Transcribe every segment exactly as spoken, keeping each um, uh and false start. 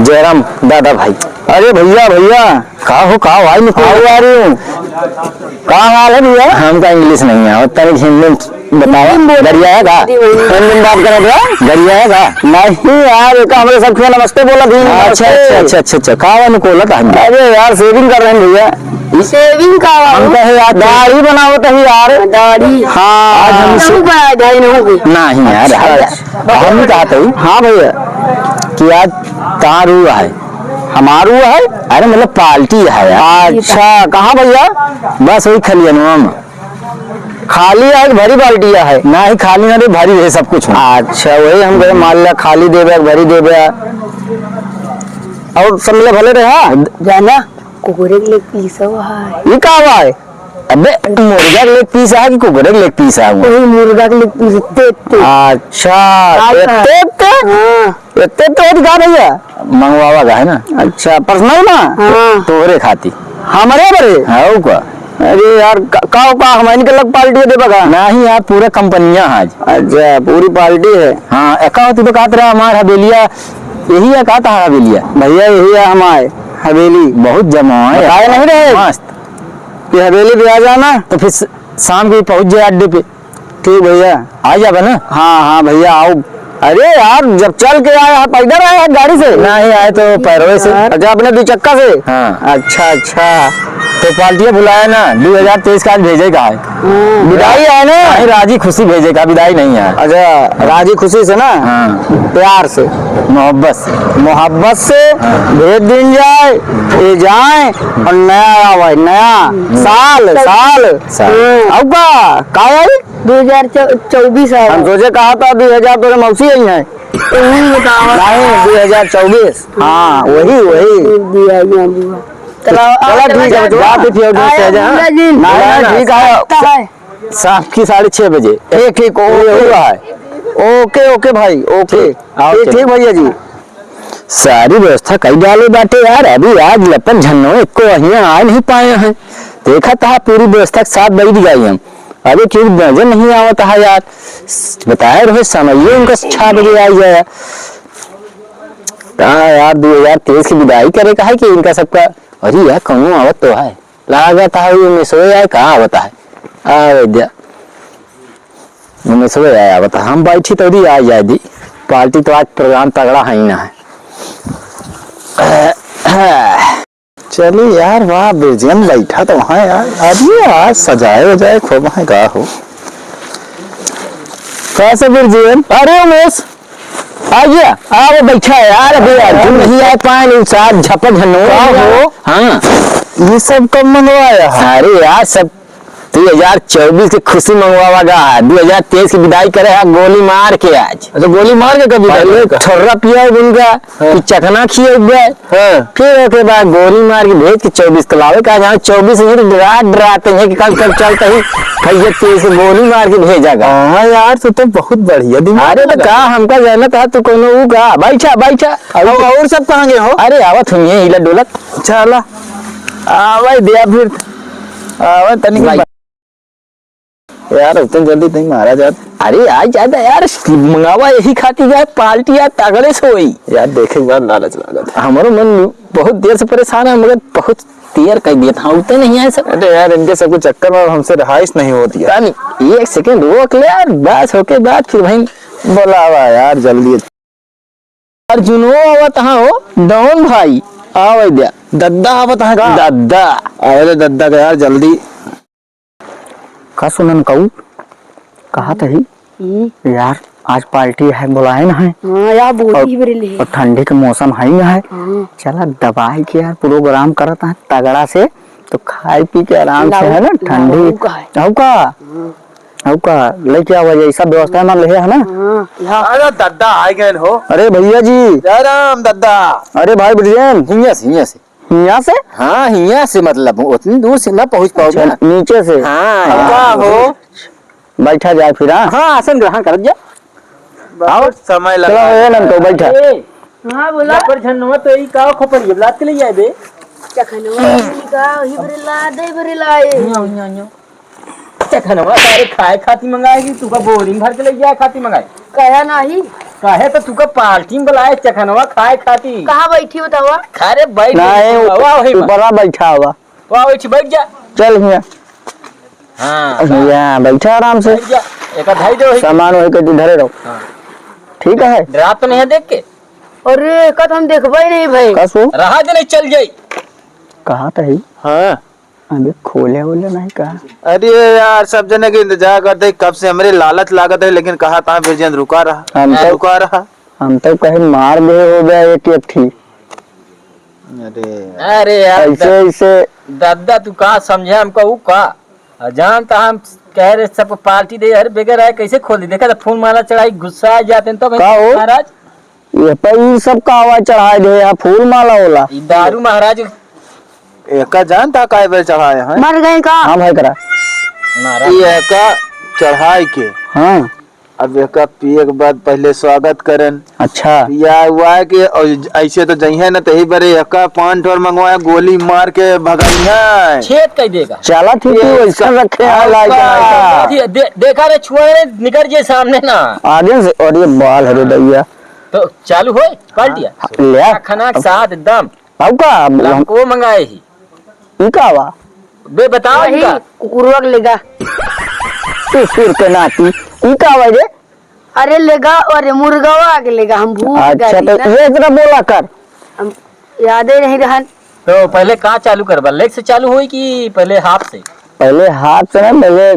जयराम दादा भाई। अरे भैया, भैया। का हो, का हो, आई निकल? How are you? का हाल है भैया? हमका English नहीं आवत, तनिक हिंदी में बतावा। हिंदी में बोल। गरिया है का? हिंदी में। हिंदी में बात करत बा? गरिया है का? नहीं यार, एका हमरे सब के नमस्ते बोला थी, अच्छा, नमस्ते। अच्छा, अच्छा, अच्छा, अच्छा। का वाला बोलत है? अरे यार, shaving कर रहे हैं भैया। Shaving का वाला? हम कहे यार, दाढ़ी बनावत है यार। दाढ़ी। हाँ। आज हम नहूँ बा, दाढ़ी नहूँ बा। नहीं यार, अच्छा, आज अच्छा। हम कहते हैं। हाँ भैया। कि आज तारू है। हमारू है? अरे मतलब पार्टी है यार। अच्छा, कहाँ भैया? बस वही खलियनवा में। खाली है कि भरी बाल्टी है? नाही, खाली ना रे, भरी रहे सब कुछ। अच्छा, वही हम कहे, मान लिया खाली देबे, भरी देबे। और सब मिले भले रहे, हाँ? जाना, कुकुरे के leg piece है। ई का हुआ है? अबे, मुर्गा के leg piece है कि कुकुरे के leg piece है? वही मुर्गा के leg piece, ते, ते। अच्छा, हाँ, ते, हाँ। ते, ते? हाँ। एते तो होत का भैया? मंगवावा का है ना? अच्छा, personal ना? हाँ। तोहरे खाती। हमरे बरे? हाँ, का? अरे यार, का, का, का हमनी के लग पार्टी देबा का? नाही यार, पूरा कंपनिया है आज। अच्छा, पूरी पार्टी है। हाँ, एका होती तो कहत रहा हमार हवेलिया, यही है कहत है हवेलिया। भैया, यही है हमार हवेली। बहुत जमा है। बताए नहीं रहे? मस्त। ये हवेली पे आ जाना। तो फिर स-, शाम को ही पहुँच जाए अड्डे पे। ठीक भैया। आ जाबे ना? हाँ, हाँ भैया, आओ। अरे यार, जब चल के आया है, पैदल आया है गाड़ी से? नहीं, आए तो पैरवे से। अच्छा, अपने दो चक्का से? हाँ। अच्छा, अच्छा। तो पार्टिया बुलाया ना, दो हज़ार तेईस का आज भेजे का है। हाँ। विदाई है ना? नहीं, राजी खुशी भेजे का, विदाई नहीं है। अच्छा, हाँ। राजी खुशी से ना? हाँ। प्यार से। मोहब्बत से। मोहब्बत से हाँ। भेज दिन जाए, ये जाए और नया आवे, नया हम्म। साल, साल। साल। हाँ। अब का? का आई? दो हज़ार चौबीस आवा। हम सोचे कहा था दो हज़ार तोरे मौसी आई हैं। तू ही बतावा। नहीं, दो हज़ार चौबीस। हाँ, वही, वही। दिया, दिया, दिया। चलो, चलो, ठीक है, चलो। बात ही फिर उधर से आया जा। भैया जी। नहीं, नहीं, ठीक है। लगता है। शाम की साढ़े छह बजे। ठीक, ठीक, ये OK। हुआ है। OK, OK भाई, OK। ठीक, आओ, ठीक, चलो। ठीक भैया जी। सारी व्यवस्था कई डाले बाटे यार, अभी आज लपन झन्नो एको हियाँ आ नहीं पाए हैं। देखा था पूरी व्यवस्था के साथ बैठ गए हम। अबे केहू नजर नहीं आवत है यार। बताए रहे समइये उनका छह बजे आ जाए। का यार, दो हज़ार तेईस की विदाई करे का है कि इनका सबका? अरे यार, कौनो आवत तो है, लागत है ये मिसवे आए, का आवत है? आ वैद्या, ये मिसवे आए आवत है, हम बैठी तो दी आ जाए दी। पार्टी तो आज प्रोग्राम तगड़ा है ही ना है। चली यार, वाह, बिरजेन बैठा तो वहाँ यार। अरे यार, सजाए वजाए खूब है, का हो? कैसे बिरजेन? अरे उमेश, आ गया? आओ, बैठा है यार, अभी यार, तू नहीं आ पाए, नहीं, साथ झपक झनो। का हो? हाँ। ये सब कब मंगवाया है? अरे यार, सब दो हज़ार चउबीस के खुशी मंगवावा गा, दो हज़ार तेईस की विदाई करे है गोली मार के आज। अच्छा, गोली मार के कब विदाई पहले करे का? ठोर्रा पिया उनका, हाँ। कि चखना खिए गए। हाँ। फिर ओके बाद गोली मार के भेज के चउबीस तलावे का, जहाँ चउबीस ही डरा डराते हैं कि कल, कल चलते ही भैया तेईस से गोली मार के भेजा गा। हाँ यार, तू तो बहुत बढ़िया दिमाग अरे तो लगा। का हमका जानत है तू कोनो ऊ का? बैठा, बैठा। अब और सब कहाँ गए हो? अरे आवत हुई है, हिला डोलत। चला। आवे दिया फिर। आवे तनिक भाई। यार, उतने जल्दी नहीं मारा जात। अरे, आ जाता यार, मंगावा यही खातिर यार, पार्टी यार, तगड़े से होई। यार, देखे के बाद लालच लागत है। हमारो मन बहुत देर से परेशान है, मगर बहुत देर कर दिया था, उतने नहीं आए सब। अरे यार, इनके सब के चक्कर में हमसे रहाइश नहीं होती है। पता नहीं, एक सेकंड रोक ले यार, बस होके बात फिर भाई। बुलावा यार, जल्दी। अर्जुनो आवत हाँ हो, डॉन भाई, आवे द्या। दद्दा आवत हाँ का? दद्दा। आवे दे दद्दा का यार, जल्दी। का सुनन कऊ? कहा तही? हम्म। यार, आज पार्टी है, बुलाए ना है। हाँ, यार, बोली और, ही बरेली है। और ठंडी के मौसम है ही ना है। हाँ। चला दबाई के यार, प्रोग्राम करत है तगड़ा से, तो खाए पी के आराम से, लाऊ, है ना, ठंडी। लाऊ का है। लाऊ का? हाँ। हऊ का, लेके आवा जाई, सब व्यवस्था मान ले है ना? हाँ, ला। अरे दद्दा आ गए हो। अरे भैया जी। जय राम दद्दा। अरे भाई ब्रिजेन। हियाँ से, हियाँ से। हियाँ से? हाँ, हियाँ से मतलब उतनी दूर से ना पहुँच पाओगे अच्छा, ना। नीचे से। हाँ, हाँ। का हो? बैठा जाए फिर, हाँ? हाँ, आसन ग्रहण करत जा। बहुत आओ। समय लगा चलो, है। ए नंदो, बैठा। ए, हाँ, बोला। पर झन्नुआ तो ई का खोपड़ी अब लात के ले जाए बे? चखनवा का ही बरे ला दे, बरे ला ए। न्यो, न्यो, न्यो। चखनवा सारे खाए खाती मंगाए कि तू का बोरी में भर के ले जाए खाती मंगाए? कहा नाही। काहे तो तुका पार्टी में बुलाए चखनवा खाए खाती। कहाँ बैठी बतावा? अरे बैठ नहीं, गई, ऊपर, वही ऊपरा बैठा हुआ। वहाँ बैठ, बैठ जा। चल हियाँ। हाँ, यहाँ बैठा आराम से। बैठ जा। एक धाई दे वही। सामान वही के तू धरे रहो। हाँ। ठीक है। डरात तो नहीं है देख के? अरे, एका तो हम देखबे नहीं भाई। का सो? रहा दे नहीं, चल जाई। कहा तो है। हाँ। अबे खोले वोले नहीं कहा। अरे यार, सब जने के इंतजार करते हैं, कब से हमरे लालच लागत है, लेकिन कहा था बिरजेंद्र रुका रहा, हम तो रुका रहा। हम तो कहीं मार दे हो गया एक एक थी। अरे। अरे यार, ऐसे, द-, ऐसे। दादा, तू का समझे हमका, ऊ का? आ, जानता हम कह रहे सबको पार्टी दे, अरे, बगैर आए कैसे खोल दी? देखा था, फूल माला चढ़ाई, गुस्सा आ जाते हैं, तो भाई का हो? महाराज। ये पर ई सब का आवाज चढ़ाए दे, यहाँ फूल माला होला। ई दारू महाराज। एका जानता काय बेर चढ़ाए हैं? मर गए का? हम है करा। महाराज। ई एका चढ़ाए के। हाँ। अब एका पिए के बाद पहले स्वागत करन। अच्छा। पिया हुआ है कि और ऐसे तो जइहे न, तही बरे एका पान ठोर मंगवाए, गोली मार के भगाई है। छेद कर देगा। चला थी तू, ये ऐसा इसका रखे हैं, आपका लाइक है। दे-, दे-, देखा रे, छुआ रे, निकल जे सामने ना। आगे से, और ये बाल हरे दैया। तो चालू होए, पार्टिया। हाँ, ले आ। खाना के साथ एकदम। अब का? अब हम लमको मंगाए ही। ई का बा? बे, बताओ वही इनका। कुकुरवा के लेगा। कुकुर के नाती। ई का बा रे? अरे लेगा, अरे मुर्गवा के लेगा, हम भूल अच्छा, गए तो ना। ये जरा बोला कर। हम यादे नहीं रहन। तो पहले का चालू करबा? लेग से चालू होई कि पहले हाथ से? पहले हाथ से ना, पहले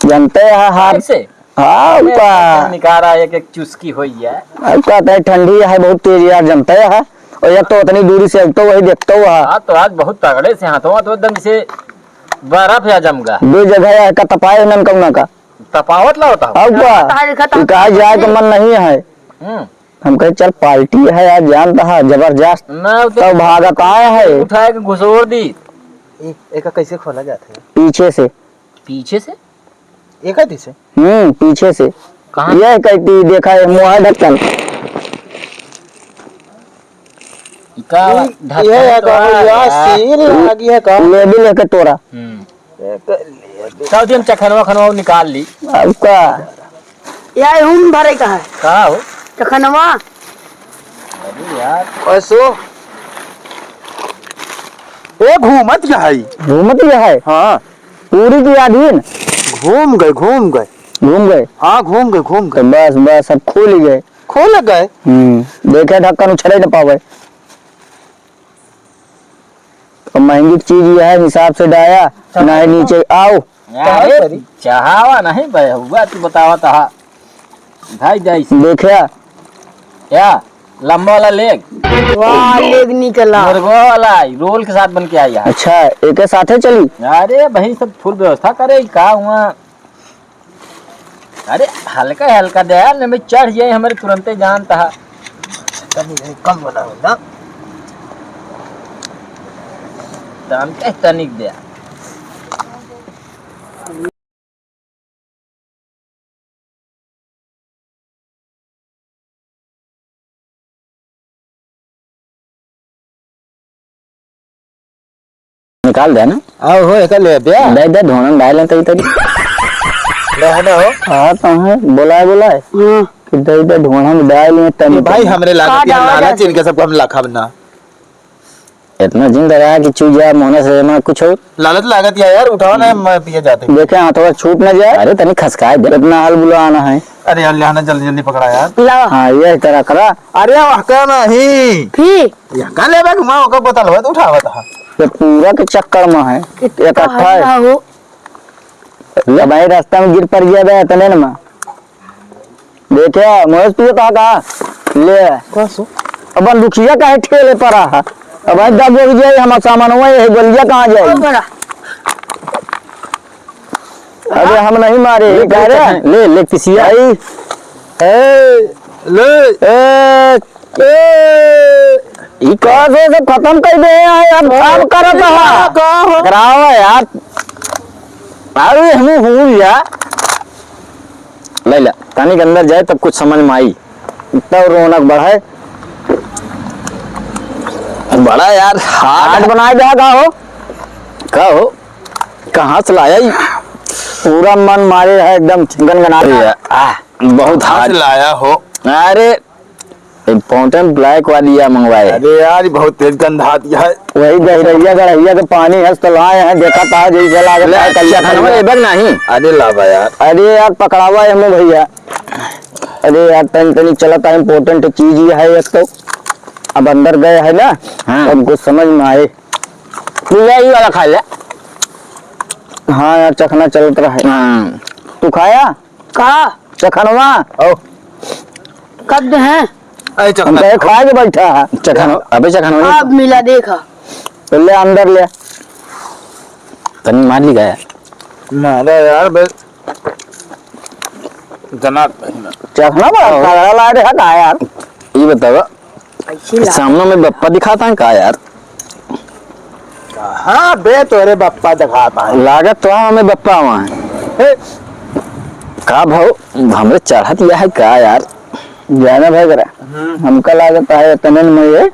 जनते हैं हाथ। हाथ से? हाँ, ए, उनका निकारा एक, एक चुस्की होई है। अब कहते हैं ठंडी है बहुत तेज यार, जनते हैं। और एक तो उतनी दूरी से, अब तो वही देखते हुआ। हाँ, तो आज बहुत तगड़े से हाथों हाथ एकदम जैसे बर्फ या जम गया। दो जगह है का तपाए नन कौना का। तपावत ला होता हो। अब का? तारीख खत्म ई कहा जाए तो मन नहीं है। हम्म। हम कहे, "चल, पार्टी है आज, जानता है, जबरदस्त।" ना, उ तो तब भागत आए हैं। उठाए के घुसोर दी। ए-, एका कैसे खोला जाता है? पीछे से। पीछे से? एका दिसे? हम्म, पीछे से। कहाँ? ये कहती, देखा है, मुँह है ढक्कन। का ई, ढक्कन ये है तो का है भैया, यार। सील लागी है का? लेबी लेके तोरा। हम्म। एक ले दे। चल दी, हम चखनवा खनवा निकाल ली। अब का? यार, हम भरे का है। का हो? चखनवा। अरे यार। ऐसो। ए, घूमत क्या है? घूमत क्या है? हाँ। पूरी की आधीन? घूम गए, घूम गए। घूम गए? हाँ, घूम गए, घूम गए। तो बस, बस, अब खुल गए। खुल गए? हम्म, देखे ढक्कन उछले न पावे। तो महंगी चीज यह है, हिसाब से डाया, चाहे ना है नीचे, आओ। अरे, चाहे करी। चाहावा नहीं बे, हुआ तू बतावा तहा। भाई जाई से। देखा। क्या? लंबा वाला लेग। वाह, लेग निकला। मुर्गो वाला आई, रोल के साथ बन के आई है। अच्छा, एक साथे चली? अरे भाई, सब फुल व्यवस्था करे, का हुआ? अरे, हल्का हल्का दे यार, नहीं चढ़ जाए हमरे तुरंते जानता है। तनी नहीं कम बनाओ ना। तन के तनिक दे। निकाल दे ना। आओ हो, एका ले दे। दे दे, ढोणन डाल लेते ही तरी। रहना हो। हाँ, तो है, बोलाए, बोलाए। हाँ। कि दे दे, ढोणन डाल लेते ये तनी भाई, तनी। हमरे लागत का है, डाला लालच जाए? इनका सबको हम लखब ना। इतना जिंदा रहा कि चूजा मोहना से मैं कुछ हो। लालच लागत या यार, उठाओ ना, मैं पिए जाते। देखे हाथवा छूट ना जाए। अरे तनी खसकाए दे। इतना हल बुलाना है। अरे यार, लिहाना जल्दी जल्दी पकड़ा यार। लाओ। हाँ, ये तरह करा। अरे वह का नहीं। फिर? यह का लेबे घुमा, ओकर बोतल हो तो उठावत हा। ये पूरा के चक्कर में है। इतना इकट्ठा है। हल्का हो। ले भाई, रास्ता में गिर पड़ गया बे, तने न मा। देखे, मोहेश पिए तो का? ले। कौन सो? अब दुखिया काहे ठेले पर रहा? अब भाई दब हो जाए, हमारा सामान हुआ, ये गोलियां कहाँ जाए? और बड़ा। अबे हम नहीं मारे, ले, कह रहे? ले, ले, किसिया। भाई। ए, ले। ए, ए, ई का से, से खत्म कर दे यार, अब, अब करत हा। का हो? कराओ यार। अरे, हम भूल जा। ले ले, तनिक अंदर जाए, तब कुछ समझ में आई। इतना रौनक बढ़े। बड़ा यार, हार्ड हार्ड बनाए दे, का हो? का हो? कहाँ से लाया ई? पूरा मन मारे है, एकदम गनगना रही है। आह, बहुत कहाँ से हार्ड। लाया हो? अरे, important black वाली या मंगवाए। अरे यार, ये बहुत तेज गंधात है। वही गहरैया गड़हैया के पानी है, तो लाए हैं, देखा था, जैसे लागत ले, है, कल चखनवा लेबे के नहीं। अरे लावा यार। अरे यार, पकड़ावा है हमें भैया। अरे यार, तनी तनी चलत है, important चीज ये है एक तो। अब अंदर गए है ना, हाँ। तो हमको समझ में आए। तू ले, ई वाला खा ले। हाँ यार, चखना चलत रहे। हाँ। तू खाया? का? चखनवा। ओ। कब दे हैं? अरे हम चखना। कहे खाए के बैठा है। चखन-, अबे चखनवा नहीं। अब मिला देखा। तो ले अंदर ले। तनी मार ली गया। मारा यार, बे। जना। चखना बड़ा ओ। तगड़ा ला रहा का यार। ये बतावा, ऐसे ला। सामने में बप्पा दिखाता है का यार? हाँ बे, तोरे बप्पा दिखाता है। लागत तो हमें बप्पा वहाँ है। हे। का भाव, हमरे चढ़त यह है का यार? जाना भाई करा। हम्म। हमका लागत है तनन में ये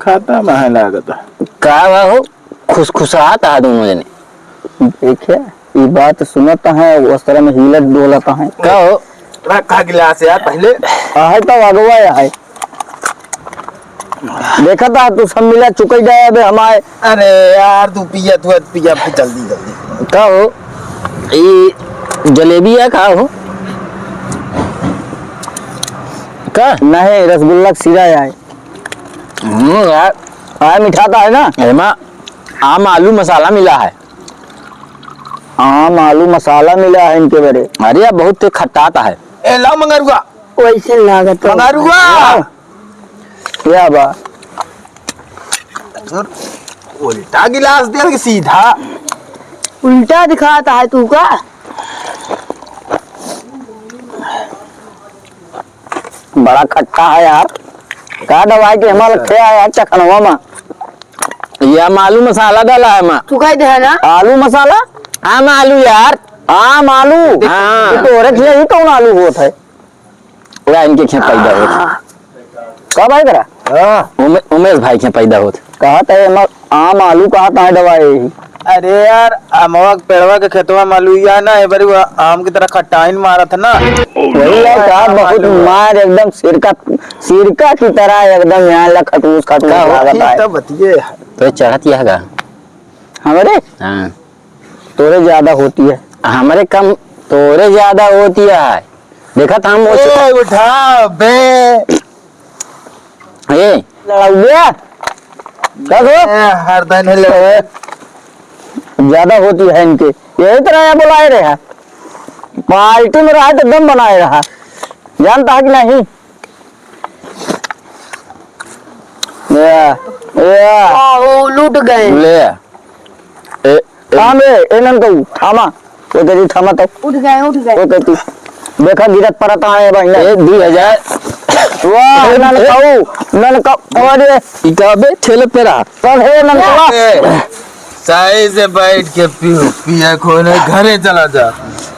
खत्म है लागत। का बा हो? खुसखुसात आ दोनों जने। देखिए, ई बात सुनत है, उस तरह में हिलत डोलत है। का हो? रखा गिलास यार पहले। आहे तो अगवा है। देखा था, तू सब मिला चुके जाए अबे हमारे। अरे यार, तू पिया, तू पिया, जल्दी, जल्दी। का हो? ई जलेबी है का हो? का? नहीं, रसगुल्ला का सिरा है। हम्म, यार। आ, मिठाता है ना? एमा आम आलू मसाला मिला है। आम आलू मसाला मिला है इनके बरे। अरे, यार, बहुत तेज खट्टाता है। ए, लाओ मंगरुआ। वैसे लागत है। मंगरुआ। क्या बा? उल्टा गिलास दे के सीधा। उल्टा दिखाता है तू का? बड़ा खट्टा है यार। का दवाई के हमारा खे आया यार चखनवा में? ये हम आलू मसाला डाला है माँ। तू कह दे है ना? आलू मसाला? आम आलू यार। आम आलू? हाँ। तो तोरे खे ही कौन आलू होत है? या इनके खे पैदा होत। का भाई करा? हाँ। उमे-, उमेश भाई खे पैदा होत। कहा था ये मत आम आलू कहा था दवाई। अरे यार, अमवा के पेड़वा के खेतवा में आलू या ना, ए बारी वो आम की तरह खट्टाइन मारत है ना। वही है, का बहुत मार एकदम सिरका, सिरका की तरह एकदम यहाँ ला खटूस, खटूस का हो? लागत है। तो बतिये है। तो चढ़त यह गा? हमरे? हाँ। तोरे ज्यादा होती है। हमरे कम, तोरे ज्यादा होती है। देखा था हम वो ए, उठा बे। ए। लड़ाऊ बे। का हो? ए, हर दिन है लड़ाऊ। ए, ज्यादा होती है इनके। यही तरह यहाँ बुलाए रहे हैं। पार्टी में रहा तो दम बनाए रहा। जानता है कि नहीं? या, या। आहो, लूट गए। ले। ए, ए। थाम रे, ए ननकऊ, थामा। ओ तेरी थामा तो। उठ गए, उठ गए। ओ तेरी। देखा गिरत परत आए बहिना। ए, दुई हजार। वाह, ए, ननकऊ, ए। ननकऊ, अरे। ई का बे, ठेले पे रहा। सब हे ननकवा। ए, सही से बैठ के पियो, पिया खोने घरे चला जा।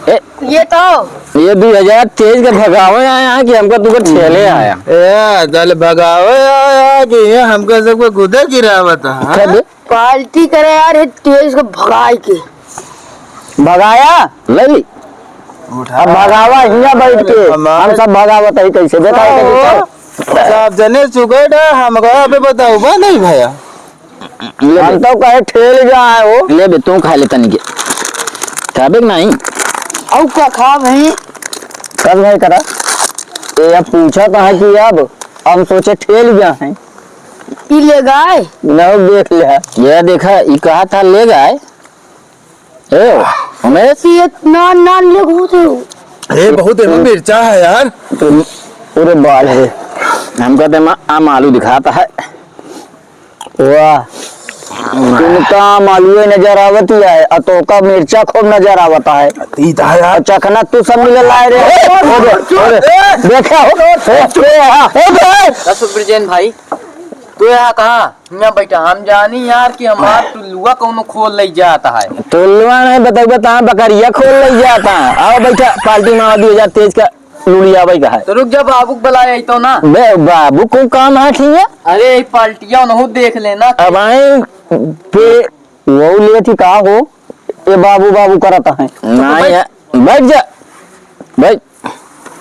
ए, ये तो। ये दुई हजार तेईस के भगावे आया है कि हमको तुमको ठेले आया? ए, चल भगावे आया कि ये हमको सबको गुदे गिरावत है। अच्छा बे। पार्टी करे यार, ये तेईस को भगाए के। भगाया? ले ली। उठा। अब भगावा हियाँ बैठ के। हमारे हम सब भगावत है कैसे? देखा है कैसे? सब जने चुके था, हमको अबे बताओ, बा नहीं भैया। ले हम बे। तो कहे ठेल जाए हो। ले बे, तू खा ले तनी के। खाबे कि नहीं? औ का खा भाई? कस भाई करा। ए, अब पूछा कहाँ कि अब हम सोचे ठेल गया है। ई ले गाय? न देख ले। ये देखा, ई कहा था ले गाय। ए, उमेश। ये नान नान ले घूमते हो। ए, बहुत एमा मिर्चा है यार। पूरे बाल है। हमका तो एमा आम आलू दिखाता है। वाह, तुमका आम आलूए नजर आवत ही है, और तोका मिर्चा खूब नजर आवता है। ई तो है यार। और चखना तू सब मिले लाए रे। ए, अरे, अरे, देखा हो? ए, ए, ए, ए। दस रुपये जैन भाई, तू यहाँ कहाँ? यहाँ बैठा, हम जानी यार कि हमार टुल्लुआ कौनो खोल लई जाता है। टुल्लुआ नहीं बताऊ, बता, बकरिया खोल लई जाता है। आओ बैठा, पार्टी में आओ, दुई हजार तेईस का लुड़ियावे का है। तो रुक जा, बाबू के बुलाए आई तो ना। बे, बाबू को काम है ठीक है? अरे, ई पार्टिया उनहु देख लेना। अब आए पे वो लिए थी का हो? ये बाबू, बाबू करता है। नहीं है। बैठ जा। बैठ।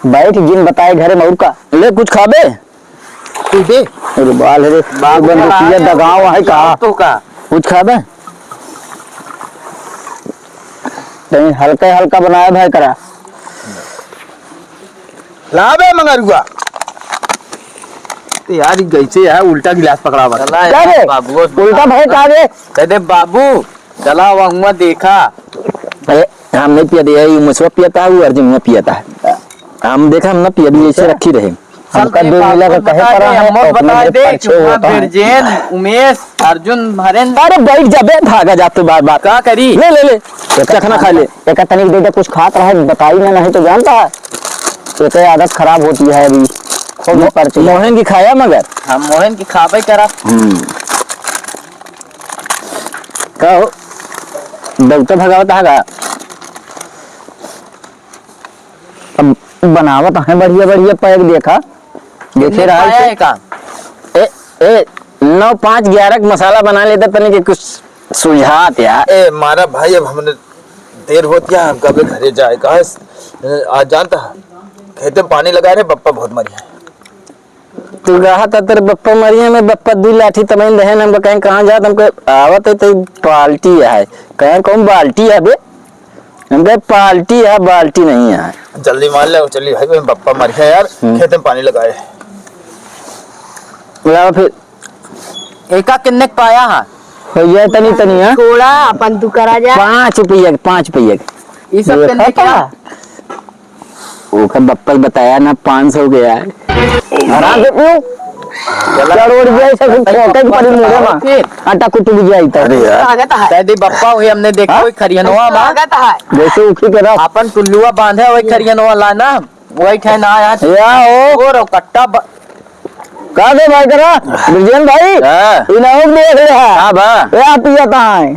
बैठ, जिन बताए घरे में और का। ले, कुछ खाबे? तू दे। अरे बाल रे, बाबू बंदूकिया का दगाव है का? तो का? कुछ खाबे? तनी हल्का हल्का बनाया भाई करा। लाबे मंगरुआ। ते यार, ई कैसे है, उल्टा गिलास पकड़ा बा। चला का रे? बाबू, उल्टा भाई का रे? कह दे बाबू, चला वहाँ देखा। अरे, हम नहीं पिया दे, ये मुसवा पिया था, वो अर्जुन में पिया था। हम देखा, हम ना पिया दे, ऐसे रखी रहे। हमका दो मिला के कहे पड़ा है, अम्मो अपने बता मेरे दे, पाछे हुआ था। बिरजेन, उमेश, अर्जुन, हरेंद्र। अरे बैठ जा बे, भागा जा तू बार बार। का करी? ले, ले, ले, चखना खा ले। एक तनिक दे दे, कुछ खात रहे, बताई ना, नहीं तो जानता है, एक आदत खराब होती है अभी, खूब मो-, पड़ती है। मोहन की खाया मगर? हम मोहन की खाबे करा। हम्म। का हो? दौड़ता भगावत है का? अब बनावत है बढ़िया बढ़िया पैक देखा। देखे कितने रहा पाया है। है का? ए, ए, नौ पाँच ग्यारह के मसाला बना लेता तनी के कुछ सुझात यार। ए, मारा भाई, अब हमने देर होत है, हम कबे घरे जाए का है? आज जानता है, खेते में पानी लगा रहे, बप्पा बहुत मरिया है। तू कहा था तेरे बप्पा मरिया में, बप्पा दू लाठी तमैन रहे, हम कहें कहाँ जात, हमको आवत है तो पाल्टी है, कहें कौन बाल्टी है बे? हम कहे, "पाल्टी है, बाल्टी नहीं है।" जल्दी मार ले, चलिए भाई, बप्पा मर गया यार, हम्म। खेत में पानी लगाए। लाओ फिर। एका किन्ने के पाया है? हो जाए तनी, तनी, हाँ? थोड़ा अपन तू करा जा। पाँच रुपया के, पाँच रुपया के। ये सब देखा किन्ने के था? ओकर बप्पा बताया ना, पाँच सौ गया है। आराम से पियो। चढ़ उड़ जाए, सब ठोके के पड़ी मुड़े में। आटा कुट भी जाए तो। अरे यार। लागत है। कह दे बप्पा, वही हमने देखा, हाँ? वही खरियनवा में। लागत है। जैसे उखी के रस। अपन टुल्लुआ बांधे, वही खरियनवा ला ना, वही ठहना आया। या हो। और कट्टा ब- का दे भाई करा? बिरजेन भाई? हाँ। इनाहू देख ले है। हाँ बा। या पियत है।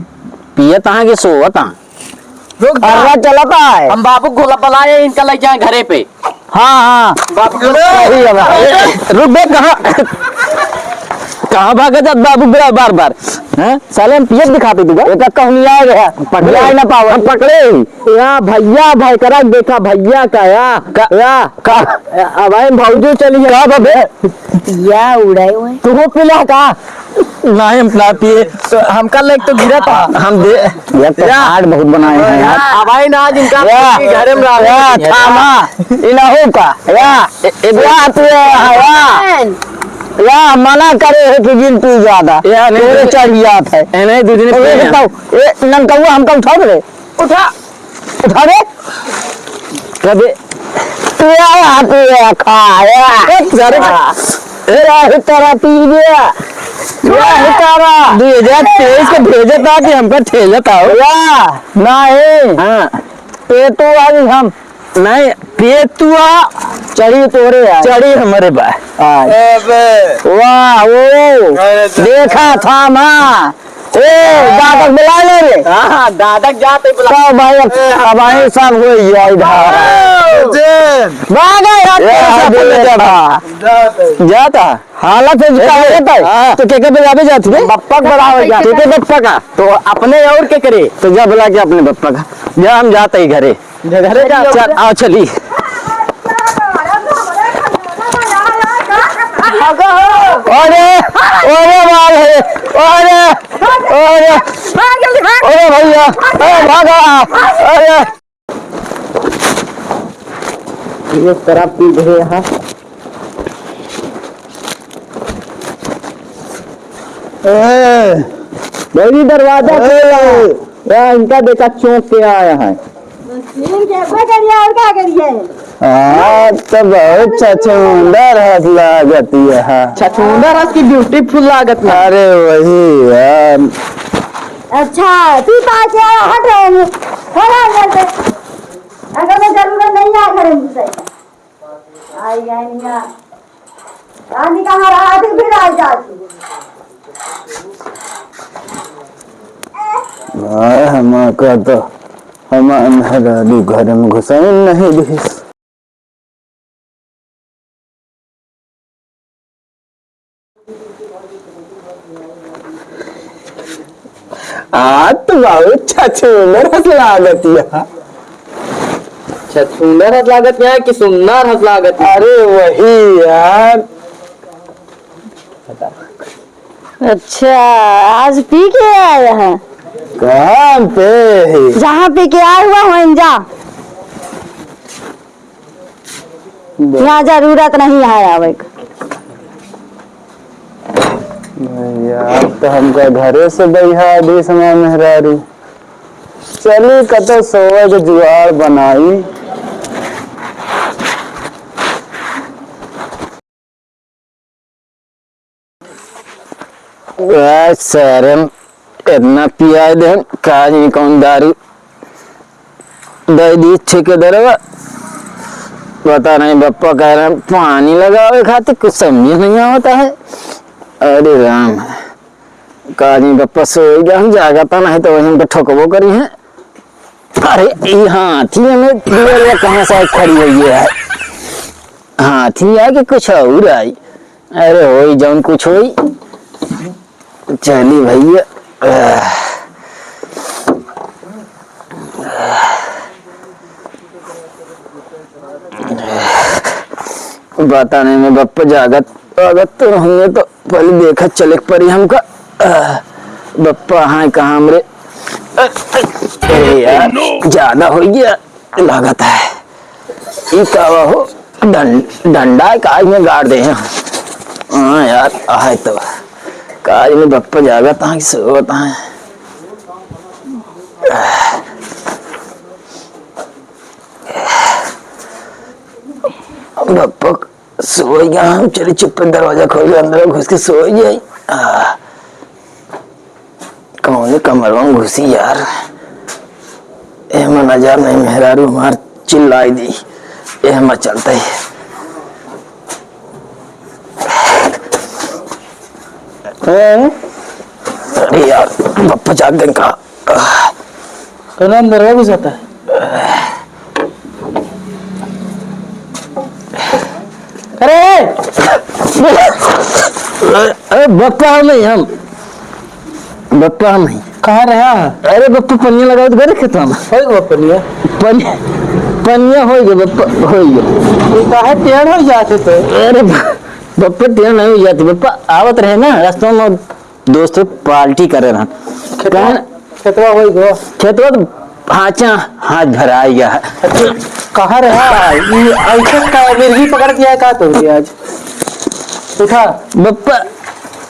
पियत है कि सोवत है? रुक जा। अरवा चलत है। हम बाबू को बुलाए, इनका ले जाए घरे पे। हाँ, हाँ। बाबू को सही है बा। ए, रुक बे, कहाँ, कहाँ भागे जात बाबू बे बार बार? हैं? साले हम पियत दिखाते तू का? एका कहूँ नहीं आए रहे। पकड़े। नहीं ना पावे। हम पकड़े ही। या भैया, भाई करा देखा भैया का या। का? या। का? अब भाई भौजी चली है। का बा बे? या उड़ाए हुए। तू वो पीला का? नहीं, हम ना पिए। तो हमका लग तो गिरा था। हम दे, ये तो या। हार्ड बहुत बनाए हैं यार। अब भाई ना जिनका या। घरे में रहा या, है। थामा। इनाहू का। या। ए, ए, या पिए, या। या, मना करे है कि जिन पी ज्यादा। या, नहीं, तेरे तो चढ़ जात है। ए, नहीं, दो दिन तो ये पिए। बताओ, ए, नंकौआ हमका उठाओ रे। उठा, उठा रे। कबे? या, या, खाया। ए, सारे का-, हाँ। ए, या, हितारा पी गया। या, हितारा। दो हजार तेईस के भेजत आ कि हमका ठेलत आओ। या, नहीं। हाँ। ये तो आज हम नहीं, पेतुआ चढ़ी तोरे है। चढ़ी हमरे बा। हाँ। अबे। वाह, ओ। अरे, देखा था माँ। ए, दादक बुला ले रे। हाँ, दादक जाते बुला। तो भाई, अब, ए, अब आई सब हो गया इधर। भागा यार, ए, कैसा हाँ, बोले देखा। जाता। जाता। हालत है जिसका ए, हालत है। हाँ। तो के के बजावे जात रे? बप्पा के बजावे जात। के के बप्पा का? तो अपने और के करे? तो जा बुला के अपने बप्पा का। जा हम जाते ही घरे। जा घरे जा। चल, आओ चली। अरे, अरे बाप रे, अरे, अरे, अरे भैया, अरे भागा, अरे। ये शराब पी रहे हैं। ए, भौजी, दरवाजा ए। खोलो। या, इनका देखा चौंक के आया है। ठीक है, कोई करिए और क्या करिए? हाँ, तो बहुत छछूंदर हंस लागत यह। छछूंदर हंस की ब्यूटीफुल लागत ना। अरे वही यार। अच्छा, तू तो आके आया, हट रहे हैं। हट रहे हैं घर से। अगर मैं जरूरत नहीं है घर में घुसे। आई जानिया। रानी कहाँ रहा थी, फिर आई जाती। भाई, हमार का तो, हमार मेहरारू घर में घुसैन नहीं दिस। आ तो बहुत छछूंदर हंस लागत यह। सुंदर हस लागत यहाँ कि सुंदर हस लागत यहाँ? अरे वही यार। अच्छा, आज पी के आया है? कहाँ पे है? जहाँ पी के आया हुआ वहीं जा। यहाँ जरूरत नहीं है आवे क। यार, तो हमका घरे से बैहा दे समा मेहरारू। चली, कतो सोवे के जुगाड़ बनाई। आ, सारे इतना पिया देन, का जानी कौन दारू दे दी ठेकेदारवा। पता नहीं, बप्पा कह रहे हैं, पानी लगावे खातिर कुछ समझ नहीं आवता है। अरे राम, का जानी बप्पा सोई गया, हम जागता नहीं तो वहीं पे ठोकबो करी हैं। अरे, ई हाथी हमें दुआरिया कहाँ से खड़ी हुई है? हाथी आए कि कुछ और आई? अरे, होई जौन कुछ होई। चली भैया। पता नहीं, मैं बप्पा जागत, जागत तो नहीं है, तो पहले देखा चले के परी हमका। बप्पा हाँ कहाँ हमरे? अरे यार, ज्यादा हो गया लागत है। ई का हो? डं-, डंडा है, काज में गाड़ दे हैं। हाँ यार, आहे तो। काज में बप्पा जागत हाँ कि सोवत हाँ। बप्पा सोई गया, हम चली चुप्पे दरवाजा खोल के अंदर घुस के सोई जाई। आ, कौने कमरवा में घुसी यार, एहमा नजर नहीं, मेहरारू हमार चिल्लाई दी, एहमा चलते ही। हैं? अरे यार, बप्पा जाग गए का? कहना अंदर है घुसाता है। अरे! अरे, बप्पा हम नहीं, हम। बप्पा हम नहीं। कहाँ रहा? अरे, बप्पा पनिया लगाओ तो गए खेतवा में। होई गो पनिया। पनिया, पनिया होई गो, बप्पा होई गो। ये काहे टेढ़ हो जाते तो? अरे, ब-, बप्पा टेढ़ नहीं हो जाते, बप्पा आवत रहे ना, रास्ता में दोस्त पार्टी करे रहन। खेतवा, कहन खेतवा होई गो। खेतवा तो हाचा हाथ भराई गया है। अच्छा, कहाँ रहा? ये ऐसे का मिर्गी पकड़ दिया है का तो ये आज? उठा। बप्पा,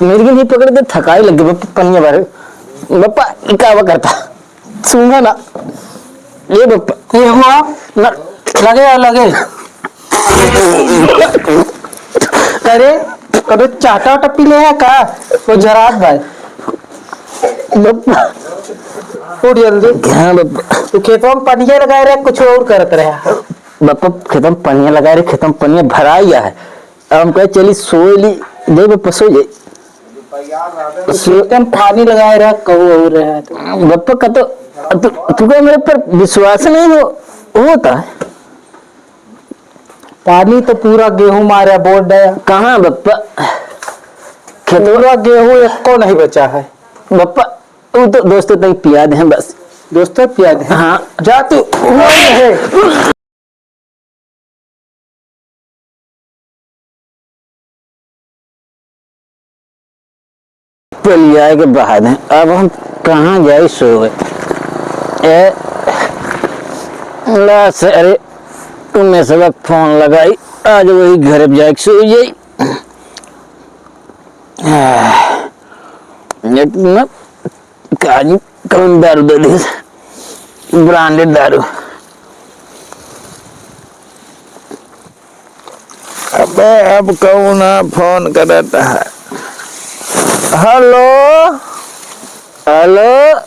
मिर्गी नहीं पकड़ के थकाई लग गई बप्पा, पनिया भरे। बप्पा, ई का करता? सूंघा ना। ये बप्पा। ये हुआ? ना। लगे या लगे? अरे, कभी चाटा वाटा पी ले है का? वो जरात भाई। बप्पा। उठ जल्दी। हाँ बप्पा। तू खेतवा में पनिया लगाए रहे, कुछ और करत रहे। बप्पा, खेतवा में पनिया लगाए रहे, खेतवा में पनिया भराई गया है। अब हम कहे चली सोई ली, दे बप्पा सो जाई। सो- खेतवा में पानी लगाए रहा, कहू और रहा तो। बप्पा का तो, तू, तू का मेरे पर विश्वास नहीं हो, होता है। पानी तो पूरा गेहूं मारे बोर डया। कहाँ बप्पा? खेतवा पूरा गेहूं एको नहीं बचा है। बप्पा, वो तो दोस्तों तक पिया दे हैं बस। दोस्तों पिया दे हैं? हाँ। जा तू, वो है। पलियाए के बाद हैं, अब हम कहाँ जाई सोवे? ए, ला से, अरे, उमेशवा फोन लगाई, आज वही घर जाए के सोई जाई। आह, एक न काजी कौन दारू दे दे, ब्रांडेड दारू। अबे अब कौन फोन करत है? हेलो, हेलो।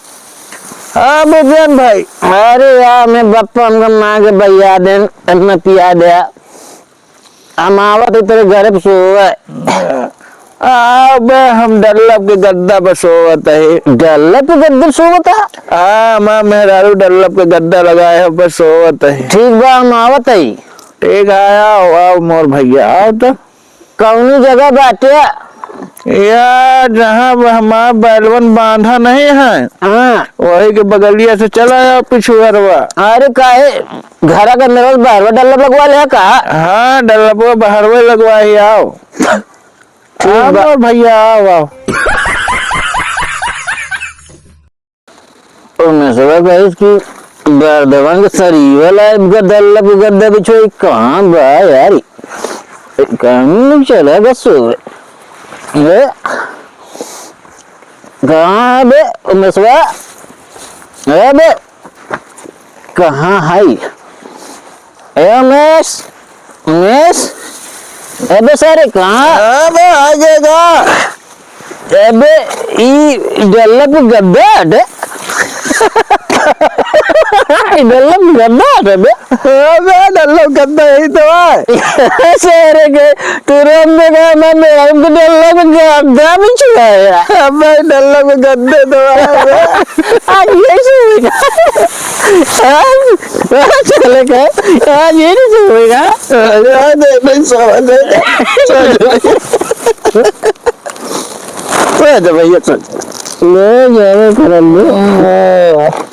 हाँ बिपिन भाई। अरे यार, मैं बप्पा हमका माँ के भैया देन, अपना पिया दे। हम आवत है तेरे घर पे सोवे। अबे हम डल्लब के गद्दा पे सोवत है। डल्लब के गद्दे पे सोवत है? हाँ, हमार मेहरारू डल्लब के गद्दा लगाए है, पे सोवत है। ठीक बा, हम आवत है। ठीक है, आओ, आओ मोर भैया, आओ तो। कौनी जगह बाटे? या, जहाँ ब-, हमार बैलवन बांधा नहीं है, हाँ। वही के बगलिया से चला आओ पिछुअरवा। अरे काहे, घरा के अंदर बहरवा डल्लब लगवा ले का? हाँ, डल्लबवा बहरवे लगवा ही, आओ। ठीक आओ बा। मोर भैया, आओ, आओ। उमेशवा कहिस कि बरदवन के सरीवा लाइब का डल्लब गद्दा बिछोई, कहाँ बा यार? काम नहीं चला बस। ए, कहाँ है बे उमेशवा? ए बे, कहाँ है? ए उमेश, उमेश, अबे सारे कहाँ? अबे आ जाएगा। अबे ई डल्लब गद्दा हटे। ई डल्लब गद्दा हटे बे। अबे डल्लब गद्दा यही तो है। सारे के तू रम में गया, मैं मेरा हमको डल्लब गद्दा भी छुआया। अबे डल्लब गद्दे तो है बे। आज ये सुनेगा। आज, आज चले गए। आज ये नहीं सुनेगा। आज नहीं, नहीं समझ। चल। चल भैया, चल। ले जावे करम दे।